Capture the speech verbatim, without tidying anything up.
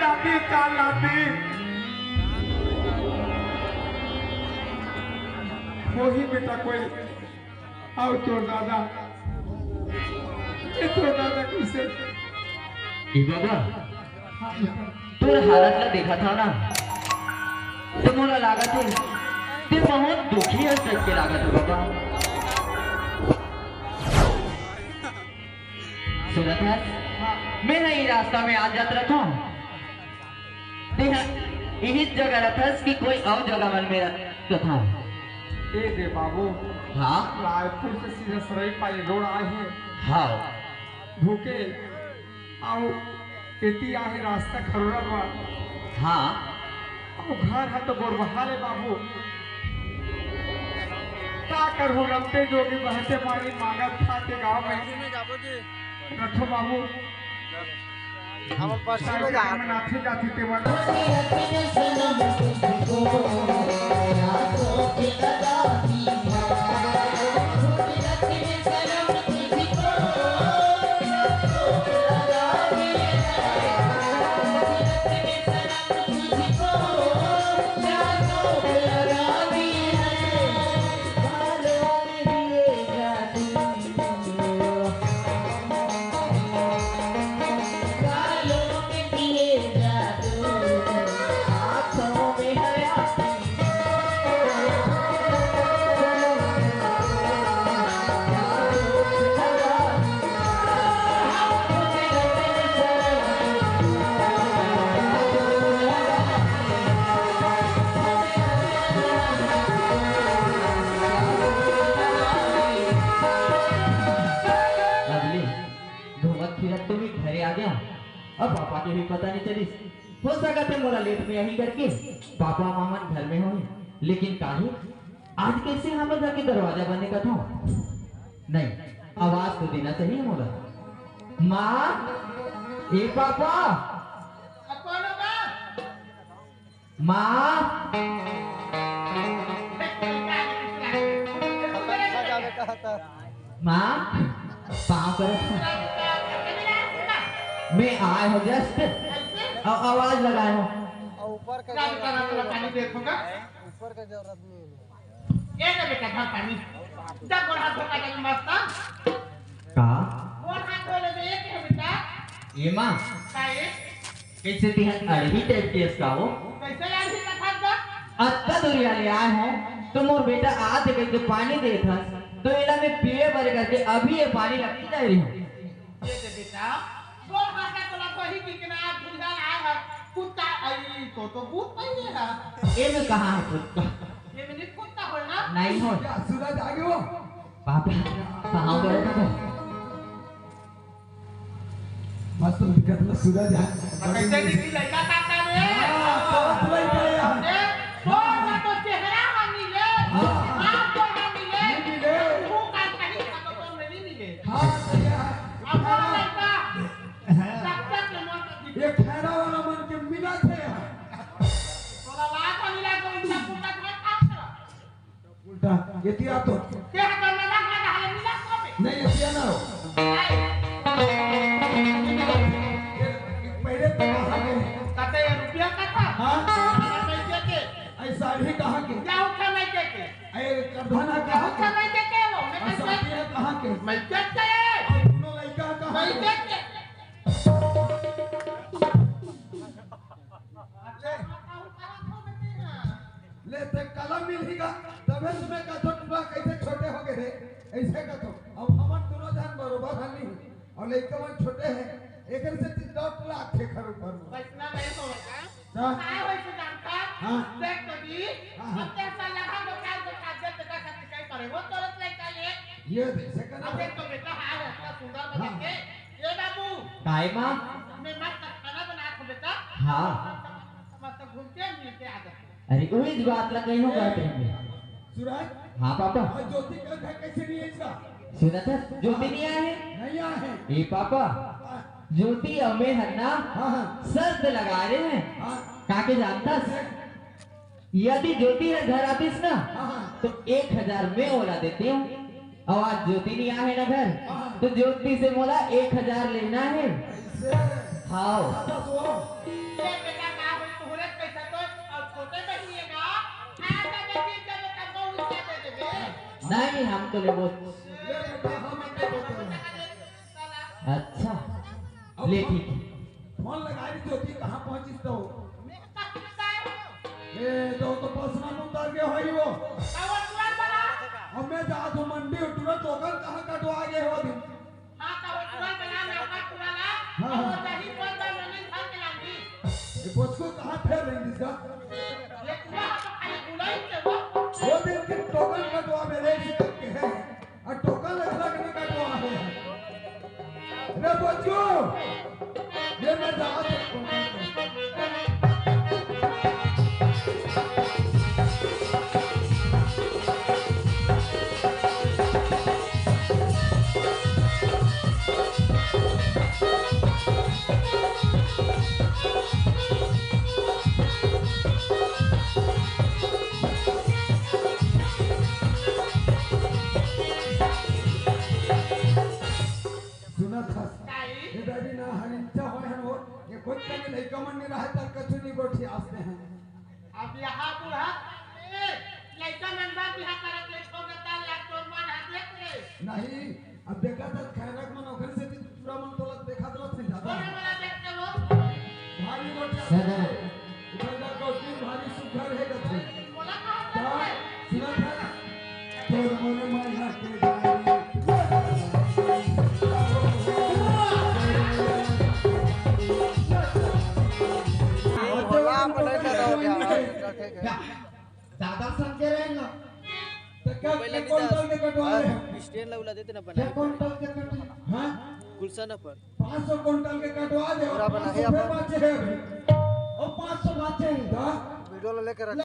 लाती, चाल लाती। वही बेटा कोई, अउ तोर दादा, ये तोर दादा कइसे? ए बाबा, तोर हालत ला देखत हव ना, त मोला लागत हे, ते बहुत दुखी अस कहिके लागत हे बाबा। सुनत हस, मैं ह ई रास्ता में आ जात रहत हूँ, तेहा इही जगह रथस कि कोई अउ जगह मन में रथस? ए दे बाबू, हाँ? रायपुर से सीधा सरई पाली रोड आहे। हाँ। भूके अउ एती आहे रास्ता खरोरा पर। हाँ। अउ घर ह तो गोरबहा ले बाबू। का करहूँ, रमते जोगी बहते पानी मांगत खाते गाँव में। रखो बाबू। हमर पश्चिम में जा। मन आथे जाथे तेमन। अगले घूमत फिरत तो भी घरे आ गया। अब पापा के भी पता नहीं चलिस। हो सकत हे मोला लेट में आही करके पापा मामन घर में होही, लेकिन काहे आज कइसे हमर घर के दरवाजा बंद करत हव? नहीं, आवाज तो देना चाहिए मोला। माँ, ए पापा, माँ, माँ, पाँव परत हँव। मैं आय हँव just। अउ आवाज लगाय हँव। ऊपर का जरूरत नहीं है। ऊपर का जरूरत नहीं है। ये ना बेटा, धर पानी। जा गोड़ हाथ धो के आ जा मस्त। का? गोड़ हाथ धो ले बे, ये के बेटा? ए माँ। का ये? कइसे तिहन अड़ही टाइप के अस का हो? कइसे अड़ही का खात बा? अतका दूरिहा ले आय हँव, त मोर बेटा आथे कहिके पानी देत हस, त एला मैं पीए बर करके अभी ये पानी ला पी जाय रहे हँव। ये दे बेटा, गोड़ हाथ धो ले, वही की के ना आप भुलगान आय हस, कुत्ता आई तो, तो भूत नहीं है। एमे कहाँ हे कुत्ता? एमे नहीं कुत्ता होय ना? नहीं होय। क्या सूरज आ गयो? पापा, कहाँ गए थे? मस्त दिखत ला सूरज ह। कैसे दिखी लइका का का रे? हाँ, साफ लइका हे। ए, तोर ना तो चेहरा ह मिले, हाँ। आप तो ना मिले, नहीं मिले। तू का कहीं का तो तोर में नहीं मिले। हाँ, सही है। अब वो लइका, हाँ। डॉक्टर के मौत की ये खैरा वाला मन के मिला थे। तोला लात मिला तो इनका कुत्ता के काम करा। उल्टा, ये दिया तो। के हाथ में लगा, लगा, हाले मिला को बे। नहीं, ये दिया ना हो। नहीं। ये पहले तो कहाँ के? कहते ये रुपया का था? हाँ। ये पैसे के? ऐ साड़ी कहाँ के? या उठा नहीं के के? ऐ करधना या कहाँ उठा के? नहीं के के वो? मैं और पैसे साड़ी है कहाँ के? मैं के के? और दोनों लड़का कहाँ मैं के? के के? ले, ते कलम मिलही गा, तभे तुम्हें कथो टूरा कैसे छोटे हो गए रे, ऐसे कथो। अब हमन दोनों जन बरोबर हनी, और लइका मन छोटे हैं, एकर से तीन दो टूरा आथे घर ऊपर में। वैसना नहीं होगा। हाँ। काय होइसे जानता? हाँ। देख तो जी, हाँ, हाँ। अब जैसा लगा तो काल को कागज तक का सिकाई करे, वो तुरंत लेके आइए। ये देख, से करना अब देख तो बेटा, हाँ, इतना सुंदर बना हाँ। के, ए बाबू। काय माँ? मैं मस्त खाना बनात हँव बेटा। हाँ। मस्त घूम के मिल के आ जाते। अरे, उहीच बात ला कहीं हो बात रही है। सूरज? हाँ, पापा। और ज्योति का घर कैसे नहीं है इसका? सुनत हस, ज्योति नहीं आय हे? नहीं आय हे। ए पापा, हाँ। ज्योति अउ मैं हर ना हाँ, हाँ। शर्त लगा रहे हैं। हाँ। काके जानत हस? यदि ज्योति ह घर आतिस ना, हाँ, हाँ। तो एक हजार मैं ओला देतेंव, अउ आज ज्योति नहीं आय हे ना घर, हाँ, हाँ। तो ज्योति से मोला एक हजार लेना हे। ऐसे? खाओ। ये बेटा का होई, तोहरे पैसा तो अउ छोटे बहिनी हे ना। आ, तो बेटी, जब तब को उनसे दे देबे। नहीं, हम तो लेबो। ले बेटा, हम तो लेबो। अच्छा, अब ले, ठीक है। फोन लगाई ज्योति, कहाँ पहुँचिस तो? ए, तो, तो बस में उतर के होई वो। अब मैं जात हूँ मंडी, तुरंत टोकन कहाँ कटवा गे हो दिन? हाँ, तो वो टुरा बना, मैं ओकर टुरा ला, हाँ, और वो हाँ। दही पर बा, नोनी धर के लागी। ये बचकू कहाँ फेर रही इसका? ये टुरा तो खाली बुलाई के वो। वो दिन के टोकन कटवा में ले इसी तक के है। और टोकन लगला के नहीं कटवा है। रे बचकू, ये मैं जात हूँ। सुनत हस? काई? ये दादी ना हरिंचा होय हन वो, ये कोई कमी लइका मन नहीं रहे, तब कछु नहीं गोठी आसते हैं। अब यहाँ बूढ़ा, ए, लइका मन बा बिहा करत ले, छोड़ देता, लाग तोर मन हाथ देख ले। नहीं, अब देखा था खैरक मन ओखन से भी पूरा मन तोला देखा तो नहीं जाता। बोले वाला देखते वो। भारी गोठी आसते हैं। इधर का कोशिश भारी सुघर है कथे। बोला कहाँ का? सुना था? तोर मोर माया के गाड़ी। भोला बोले तो हो गया। ठीक है। ज्यादा समझे रहेगा। तो क्या, क्या कुंटल के कटवा रहे हैं? स्टैंड ला उला देते ना बना। क्या कुंटल के कटवा? हाँ? गुलशन पर। पाँच सौ कुंटल के कटवा दे, और पूरा बना पाँच सौ है फिर अपन। बाचे हैं अभी। और पाँच सौ बाचे हैं। हाँ? वीडियो ला लेकर रख।